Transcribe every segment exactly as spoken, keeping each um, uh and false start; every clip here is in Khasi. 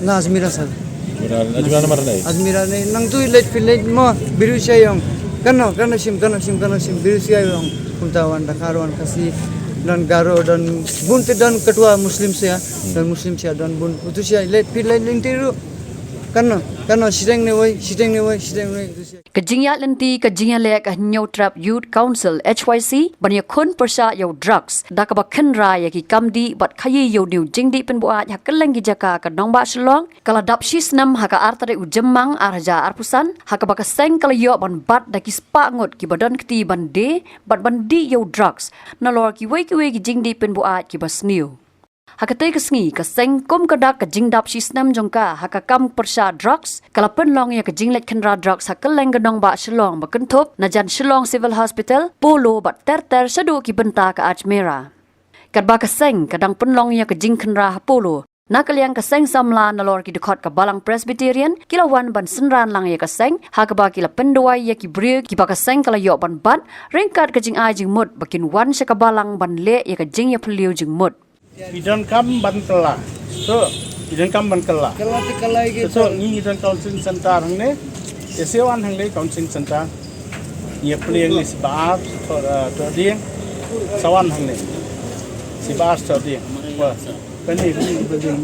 Na Ajmera sir. Ajmera, Ajmera namar nei. Ajmera nei nang tu leit phi leit mo biru siai ong. Kano, kano shim, kano shim, kano shim biru siai ong. Kumta wan Dkhar wan Khasi don Garo don bun te don katwa Muslim sia. Don Muslim sia don bun. Utu siai leit phi leit lingti ru. Kano, kano shiteng ne wai, shiteng ne wai, shiteng ne wai. Utu siai. Ka jingïaid lynti ka jingïaleh ka Hynñiewtrep Youth Council H Y C ban ïakhun pyrshah ïa u drugs da kaba khynra ïa ki kam dih bad khaïi ïa une u jingdih pynbuaid ha kylleng ki jaka ka nongbah Shillong ka la dap shi snem ha ka ar tarik u Jymmang ar hajar arphew san ha kaba ka seng ka la ïoh ban bat da ki spah ngut kiba don kti ban die bad ban dih ïa u drugs nalor kiwei kiwei ki jingdih pynbuaid kiba sniew. Ha katei ka sngi ka seng kum ka dak ka jingdap shi snem jong ka ha ka kam pyrshah drugs ka la pynlong ïa ka jingleit khynra drugs ha kylleng ka nongbah Shillong ba kynthup na jan Shillong Civil Hospital, Polo bad ter ter shaduh ki bynta ka Ajmera. Katba ka seng ka dang pynlong ïa ka jingkhynra ha Polo na ka liang ka seng samla nalor ki dkhot ka Balang Presbyterian ki la wan ban synran lang ïa ka seng ha kaba ki la pynduwai ïa ki briew kiba ka seng ka la ïoh ban bat ryngkat ka jingai jingmut ba kin wan sha ka balang ban leh ïa ka jingïaphylliew jingmut. Ngi donkam ban kylla. So, ngi donkam ban kylla. Kylla te kylla ki So, so, ngi ngi don counseling center hangne. Te se wan hangne counseling center. Ngi plie ngi sibar to to ding. Sa wan hangne. Sibar to ding. Wa. Kani ni building.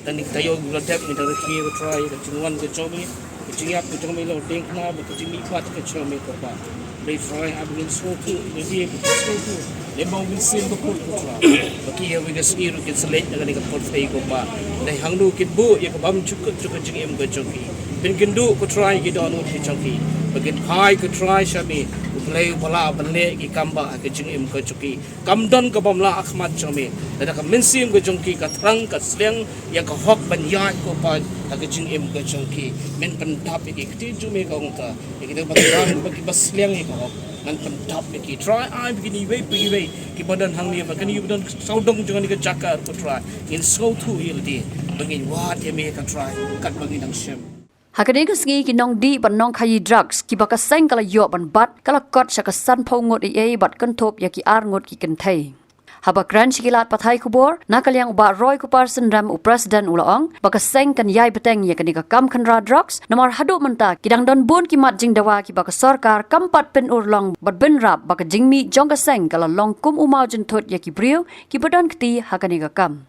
Tang ngi taïew ngi la dep ngi da rkhie ko Trai ka jingwan ka jong me, ka jingïap ka jong me la deng khnang ba ka jingmihpat ka jong me ko Pa. Dei Trai ha ba ngin sngewthuh ïa lade ba ngin sngewthuh lem bad u Mynsiem Bakhuid ko Trai. Ba ki ha kawei ka sngi ruh kin sa leit na kane ka pyrthei ko Pa. Dei hangno kin buh ïa ka bymjukut jong ka jingim ka jong ki. Pynkynduh ko Trai ki dohnud ki jong ki. Ba kin phai ko Trai sha me. U Blei uba lah ban leh ki kam ba ha ka jingim ka jong ki. Kam don ka bym lah ha khmat jong me. Lada ka mynsiem ka jong ki ka thrang ka sliang ïa ka hok ban ïaid ko Pa ha ka jingim ka jong ki. Men pyndap ïa ki, ka ktien jong me ka ong ta. Ïa kita ba thrang ba ki ba sliang ïa ka hok. Ngan pyndap ïa ki. Trai ai ba kine iwei pa iwei kiba don hangne ba kine iwei ba don sawdong jong kane ka jaka ko Trai. Ngin sngewthuh ïa lade ba ngin wad ïa me ko Trai kat ba ngin nang shem. Ha kane ka sngi ki nongdih bad nongkhaïi drugs kiba ka seng ka la ïoh ban bat ka la kot sha ka sanphew ngut eiei bad kynthup ïa ki ar ngut ki kynthei. Haba kren sha ki lad pathai khubor na ka liang u Bah Roy Kupar Synrem u president u la ong ba ka seng kan ïai bteng ïa kane ka kam khynra drugs namar haduh mynta ki dang don bun ki mat jingdawa kiba ka sorkar kam pat pynurlong bad bynrap ba ka jingmih jong ka seng ka la long kum u maw jynthut ïa ki briew kiba don kti ha kane ka kam.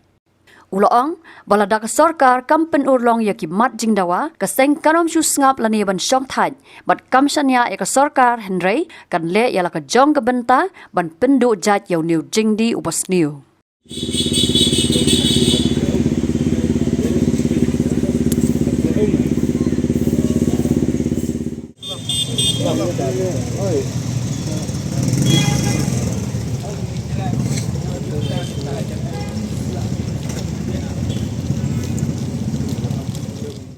U la ong ba lada ka sorkar kam pynurlong ïa ki mat jingdawa ka seng kan ym shu sngap lane ban shong thait bad kam shaniah ïa ka sorkar hynrei kan leh ïa la ka jong ka bynta ban pynduh jait ïa une u jingdih uba sniew.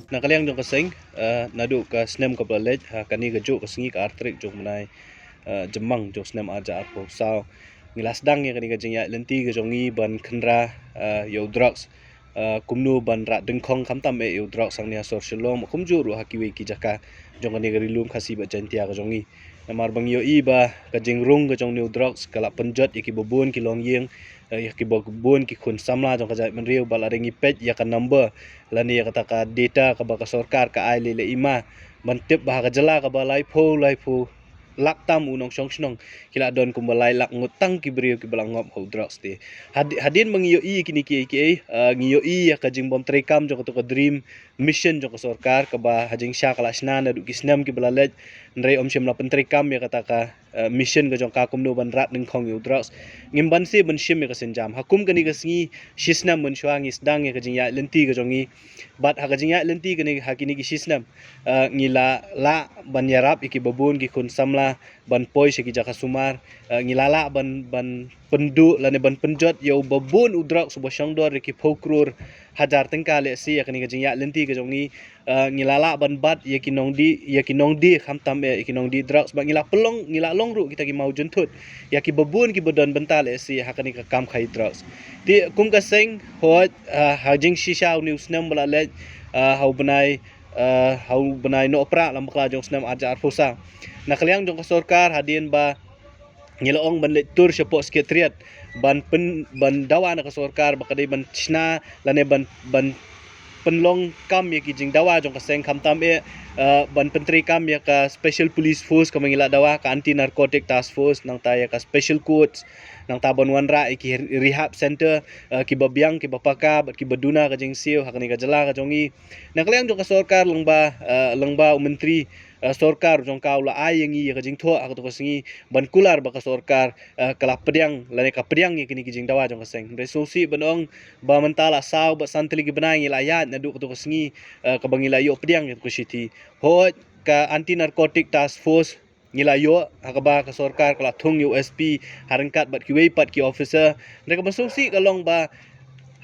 Na ka liang jong ka seng, eh, naduh ka snem kaba la leit, ha kane ka juh ka sngi ka ar tarik jong u bnai, eh, Jymmang jong u snem ar hajar arphew saw. Ngi la sdang ïa kane ka jingïaid lynti ka jong ngi ban khynra, eh, ïa u drugs. Eh, kumno ban rah dyngkhong khamtam eh ïa u drugs hangne ha sor Shillong, kumjuh ruh ha kiwei ki jaka jong kane ka Ri Lum Khasi bad Jaiñtia ka jong ngi. Namar ba ngi ïohi ba ka jingrung ka jong une u drugs ka la pynjot ïa kiba bun ki longïing, eh, ïa kiba bun ki khun samla jong ka jaitbynriew, bad lada ngi peit ïa ka number lane ïa kata ka data kaba ka sorkar ka ai lei lei ma ban tip ba ha ka jylla kaba laiphew, laiphew lak tam u nongshong shnong ki la don kumba lai lak ngut tang ki briew kiba la ngop ha u drugs te. Had-, hadien ba ngi ïohi kine kiei kiei, eh, ngi ïohi ïa ka jingbym treikam jong kata ka DREAM Mission jong ka sorkar kaba ha jingshisha ka la shna naduh ki snem kiba la leit, hynrei ym shym la pyntreikam ïa kata ka, eh, mission ka jong ka kumno ban rah dyngkhong ïa u drugs. Ngim banse ban shim ïa ka sienjam. Ha kum kane ka sngi shi snem mynshuwa ngi sdang ïa ka jingïaid lynti ka jong ngi. Bad ha ka jingïaid lynti kane ha kine ki shi snem, eh, ngi la lah ban ïarap ïa kiba bun ki khun samla ban poi sha ki jaka sumar, eh, ngi la lah ban, ban pynduh lane ban pynjot ïa uba bun u drugs uba shong dor ïa ki phew klur hajar tyngka lehse ïa kane ka jingïaid lynti ka jong ngi, eh, ngi la lah ban bat ïa ki nongdih, ïa ki nongdih khamtam eh ïa ki nongdih drugs bad ngi la pynlong, ngi la long ruh kita ki maw jynthut ïa kiba bun kiba don bynta lehse ha kane ka kam khaïi drugs. Te kum ka seng hooid, eh, ha jingshisha une u snem ba la leit, eh, ha u bnai, eh, ha u bnai Nohprah Naiwieng jong u snem ar hajar arphew saw. Na ka liang jong ka sorkar hadien ba ngi la ong ban leit tur shapoh Secretariat ban pyn, ban dawa na ka sorkar ba ka dei ban shna lane ban, ban pynlong kam ïa ki jingdawa jong ka seng, khamtam eh, eh, ban pyntreikam ïa ka Special Police Force kaba ngi la dawa, ka Anti Narcotic Task Force, nangta ïa ka Special Courts, nangta ban wanrah ïa ki rehab center, eh, kiba biang, kiba paka bad kiba duna ka jingsiew ha kane ka jylla ka jong ngi. Na ka liang jong ka sorkar, lyngba, eh, lyngba u Myntri, eh, sorkar jong ka u la ai ïa ngi ïa ka jingthoh ha kato ka sngi ban kular ba ka sorkar, eh, ka la pdiang lane ka pdiang ïa kine ki jingdawa jong ka seng. Hynrei sngewsih ban ong ba mynta la saw bad san tylli ki bnai ngi la ïaid naduh kato ka sngi, eh, kaba ngi la ïoh pdiang ïa kato ka shithi. Hooid, ka Anti Narcotic Task Force ngi la ïoh, ha kaba ka sorkar ka la thung ïa u S P ha ryngkat bad kiwei pat ki officer. Hynrei kaba sngewsih ka long ba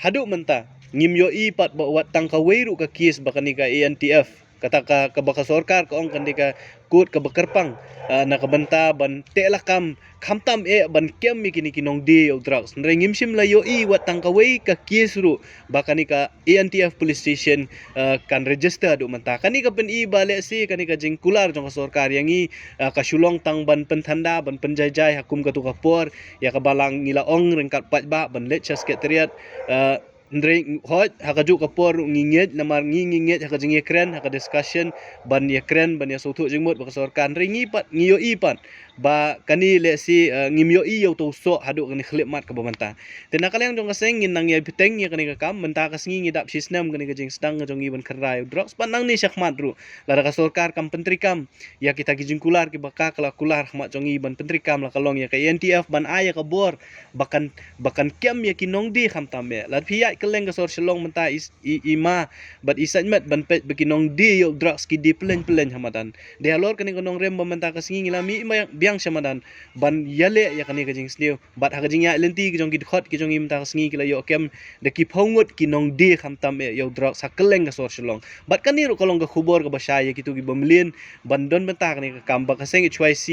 haduh mynta ngim ïohi pat ba wat tang kawei ruh ka case ba kane ka A N T F, kata ka, kaba ka sorkar ka ong kane ka court kaba kyrpang, ah, na ka bynta ban teh lakam, khamtam eh ban kem ïa kine ki nongdie ïa u drugs. Hynrei ngim shym la ïohi wat tang kawei ka case ruh ba kane ka A N T F Police Station, ah, kan register haduh mynta. Kane ka pyni ba lehse kane ka jingkular jong ka sorkar ïa ngi, ah, ka shu long tang ban pynthanda, ban pynjaijai ha kum kato ka por ïa kaba la ngi la ong ryngkat paidbah ban leit sha Secretariat, ah, Hynrei hooid, ha kajuh ka por ruh ngi ngeit, namar ngi, ngi ngeit ha ka jingïakren, ha ka discussion ban ïakren, ban ïasngewthuh jingmut bad ka sorkar. Hynrei ngi pat, ngi ïohi pat ba kane lehse, eh, ngim ïohi ïa uto u soh haduh kane khyllipmat kaba mynta. Te na ka liang jong ka seng ngin nang ïai bteng ïa kane ka kam, mynta ka sngi ngi dap shisnem kane ka jingsdang ka jong ngi ban kynra ïa u drugs, bad nangne shakhmat ruh lada ka sorkar kam pyntreikam ïa kita ki jingkular kiba ka, ka la kular ha khmat jong ngi ban pyntreikam, la ka long ïa ka A N T F ban ai ïa ka bor ba kan, ba kan kem ïa ki nongdie khamtam eh. Lada phi ïaid kylleng ka sor Shillong mynta, i, i, i ma bad i saiñmet ban peit ba ki nongdie ïa u drugs ki die pylleng pylleng ha madan. Dei halor kane ka nongrim ba mynta ka sngi ngi la mih biang, biang sha madan ban ïaleh ïa kane ka jingsniew. Bad ha ka jingïaid lynti ki jong ki dkhot ki jong ngi mynta ka sngi ki la ïoh kem da ki phew ngut ki nongdie khamtam eh ïa u drugs ha kylleng ka sor Shillong. Bad kane ruh ka long ka khubor kaba shai ïa kito kiba mlien ban don bynta kane ka kam, ba ka seng H Y C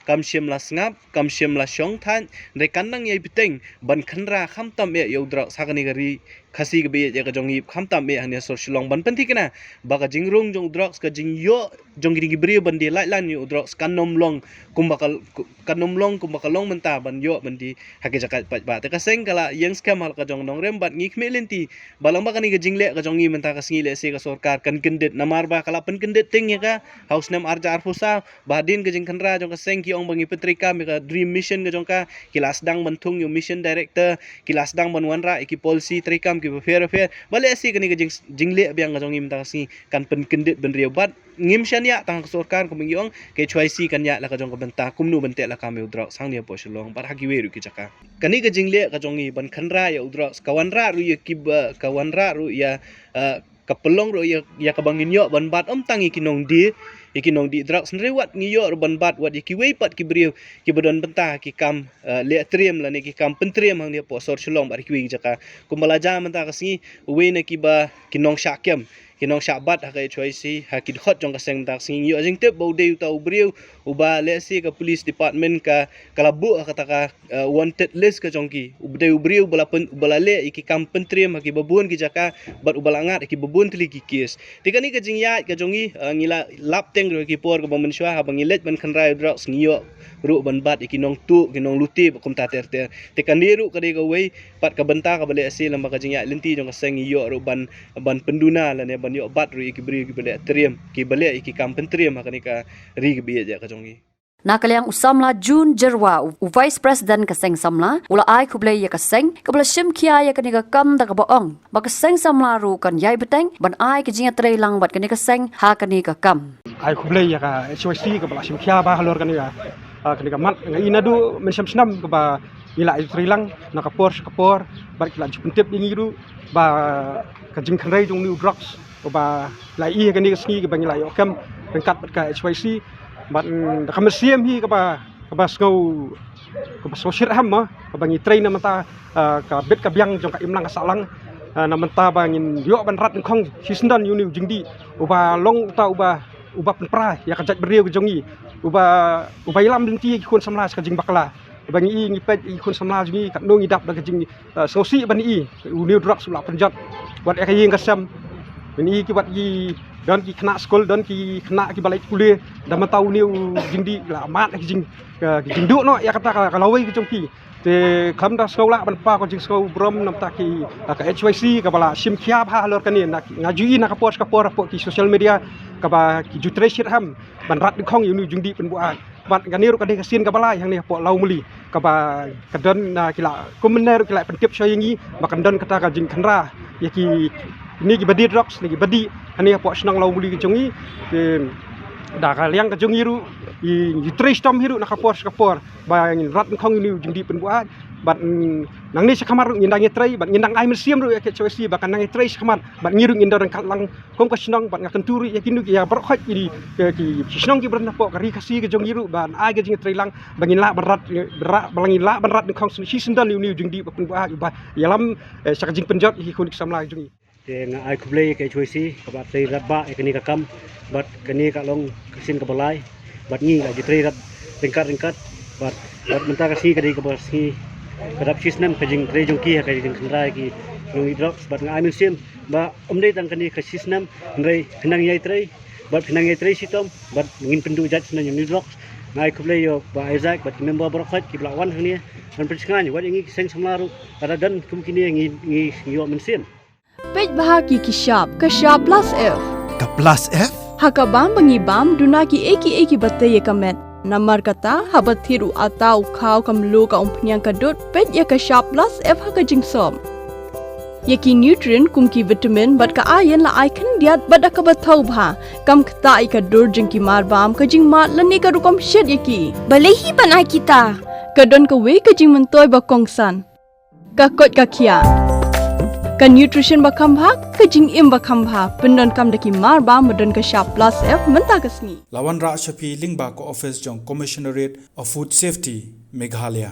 kam shym la sngap, kam shym la shong thait, hynrei kan nang ïai bteng ban kynra khamtam eh ïa u drugs ha kane ka ri Khasi kaba ïeit ïa ka jong ngi, khamtam eh hangne ha sor Shillong, ban pynthikna ba ka jingrung jong u drugs, ka jingïoh jong kine ki briew ban die laitlan ïa u drugs kan ym long kumba ka, kan ym long kumba ka long mynta ban ïoh ban die ha ki jaka paidbah. Te ka seng ka la ïeng skhem ha la ka jong nongrim bad ngi khmih lynti ba lyngba kane ka jingleh ka jong ngi mynta ka sngi lehse ka sorkar kan kyndit, namar ba ka la pynkyndit teng ïa ka ha u snem arhajar arphew saw, ba hadien ka jingkynra jong ka seng ki ong ba ngi pyntreikam ïa ka Dream Mission ka jong ka, ki la sdang ban thung ïa u Mission Director, ki la sdang ban wanrah ïa ki policy treikam kiba pher bapher. Ba lehse kane ka jing, jingleh biang ka jong ngi mynta ka sngi kan pynkyndit bynriew bad ngim shaniah tang ka sorkar, kumba ngi ong, ka H Y C kan ïaid la ka jong ka bynta kumno ban teh lakam ïa u drugs hangne hapoh Shillong bad ha kiwei ruh ki jaka. Kane ka jingleh ka jong ngi ban kynra ïa u drugs ka wanrah ruh ïa kiba, ka wanrah ruh ïa, eh, ka pynlong ruh ïa, ïa kaba ngin ïoh ban bat ym tang ïa ki nongdie, ïa ki nongdie drugs, hynrei wat ngi ïoh ruh ban bat wat ïa kiwei pat ki briew kiba don bynta ha ki kam, eh, leh triem lane ki kam pyntriem hangne hapoh sor Shillong bad ha kiwei ki jaka. Kumba la jia mynta ka sngi, uwei na kiba ki nongshah kem, ki nongshah bat ha ka H Y C, ha ki dkhot jong ka seng mynta ka sngi, ngi ïoh jingtip ba u dei uta u briew uba lehse ka police department ka, ka la buh ha kata ka, eh, wanted list ka jong ki. U dei u briew uba la pyn, uba la leh ïa ki kam pyntriem ha kiba bun ki jaka bad uba la ngat ha kiba bun tylli ki case. Te kane ka jingïaid ka jong ngi, eh, ngi la lap teng ruh ha ki por kaba mynshuwa, haba ngi leit ban kynra ïa u drugs ngi ïoh ruh ban bat ïa ki nongtuh, ki nonglute bad kumta ter ter. Te kane ruh ka dei kawei pat ka bynta kaba lehse lyngba ka jingïaid lynti jong ka seng ngi ïoh ruh ban, ban pynduna lane ban ïoh bat ruh ïa ki briew kiba leh triem, kiba leh ïa ki kam pyntriem ha kane ka ri kaba ïeit ïa ka jong ngi. Na ka liang u samla June Jyrwa, u, u Vice President ka seng samla, u la ai khublei ïa ka seng kaba la shim khia ïa kane ka kam da kaba ong ba ka seng samla ruh kan ïai bteng ban ai ka jingïatreilang bad kane ka seng ha kane ka kam. Ai khublei ïa ka H Y C kaba la shim khia ba halor kane ka, ah, kane ka mat, nga i naduh mynshem snem kaba ngi la ïatreilang na ka por sha ka por bad ki la ju pyntip ïa ngi ruh ba ka jingkynrei jong une u drugs kaba la i ha kane ka sngi kaba ngi la ïoh kem ryngkat bad ka H Y C. Bad, mm, da ka mynsiem hi kaba, kaba sngew, kaba sngew shitrhem mo, kaba ngi trei na mynta, ah, ka bit ka biang jong ka imlang ka sahlang, ah, na mynta ba ngin ïoh ban rat nyngkhong shisyndon ïa une u jingdih uba long uta uba, uba pynpra ïa ka jaitbynriew ka jong ngi, uba, uba ïalam lynti ïa ki khun samla sha ka jingbakla. Ba ngi i ngi peit ïa ki khun samla jong ngi katno ngi dap da ka jing, eh, sngewsih ban i une u drugs u la pynjot wat ïa ka ïing ka sem. Ban i ki wat ïa Don ki khynnah skul, don ki khynnah kiba leit pule, da mynta une u jingdih la mad ki jing, ki jingduh noh ïa kata ka, ka lawei ka jong ki. Te khlem da sngew lah ban paw ka jingsngew burom na ka bynta ki, ka H Y C kaba la shim khia bha halor kane, na nga ju i na ka por sha ka por hapoh ki social media kaba ki ju trei shitom ban rat dyngkhong ïa une u jingdih pynbuaid. Bad kane ruh ka dei ka sien kaba lai hangne hapoh Lawmuli kaba ka don, na ki la, kumne ruh ki la pyntip shuwa ïa ngi ba kan don kata ka jingkhynra ïa kine kiba die drugs, ne kiba die hangne hapoh shnong Lawmuli ka jong ngi. Te da ka liang ka jong ngi ruh, ngi trei shitom hi ruh na ka por sha ka por ba ngin rat dyngkhong ïa une u jingdih pynbuaid. Bad, mm, nangne sha khmat ruh ngin dang ïatrei bad ngin dang ai mynsiem ruh ïa ka H Y C ba kan dang ïatrei sha khmat, bad ngi ruh ngin da ryngkat lang kum ka shnong, bad nga kyntu ruh ïa kino ki, ïa baroh khoit ki, ki, ki shnong kiba don hapoh ka ri Khasi ka jong ngi ruh ban ai ka jingtrei lang ba ngin lah ban rat, ba ngin lah ban rat dyngkhong shi syndon ïa une u jingdih ba pynbuaid, ba ïalam, eh, sha ka jingpynjot ïa ki khun ki samla ka jong ngi. Te nga ai khublei ïa ka H Y C kaba trei radbah ïa kane ka kam, bad kane ka long ka sien kaba lai, bad ngi la ju trei rad ryngkat ryngkat, bad, bad mynta ka sngi ka dei kaba sngi ka dap shi snem ka jingtrei jong ki ha ka jingkhynra ïa ki nongïaid drugs, bad nga ai mynsiem ba ym dei tang kane ka shi snem, hynrei phin nang ïai trei, bad phin nang ïai trei shitom, bad ngin pynduh jait snem ïa une u drugs. Nga ai khublei ïa u Bah Isaac bad ki member baroh khoit kiba la wan hangne ban pynshngaiñ, wat ïa ngi ki seng samla ruh lada don kum kine ngi, ngi, ngi ïoh mynsiem. Peit bha ki, ki shap, ka shap plus F. Ka plus F? Ha ka bam ba ngi bam, duna kiei kiei kiba tei ïa ka met. Namar kata, haba thied u atta u khaw, ka mluh, ka umphniang, ka dud, peit ïa ka shap plus F ha ka jingsop. Ïa ki nutrient kum ki vitamin bad ka iron la ai khyndiat bad da kaba thaw bha. Kam ktah ïa ka dur jong ki marbam, ka jingmad lane ka rukom shet ïa ki. Balei hi ban ai kita? Ka don kawei ka jingmyntoi ba kongsan. Ka koit ka khiah. Ka nutrition ba kham bha, ka jingim ba kham bha, pyndonkam da ki marbam ba don ka shap plus F mynta ka sngi. La wanrah sha phi lyngba ka office jong Commissionerate of Food Safety, Meghalaya.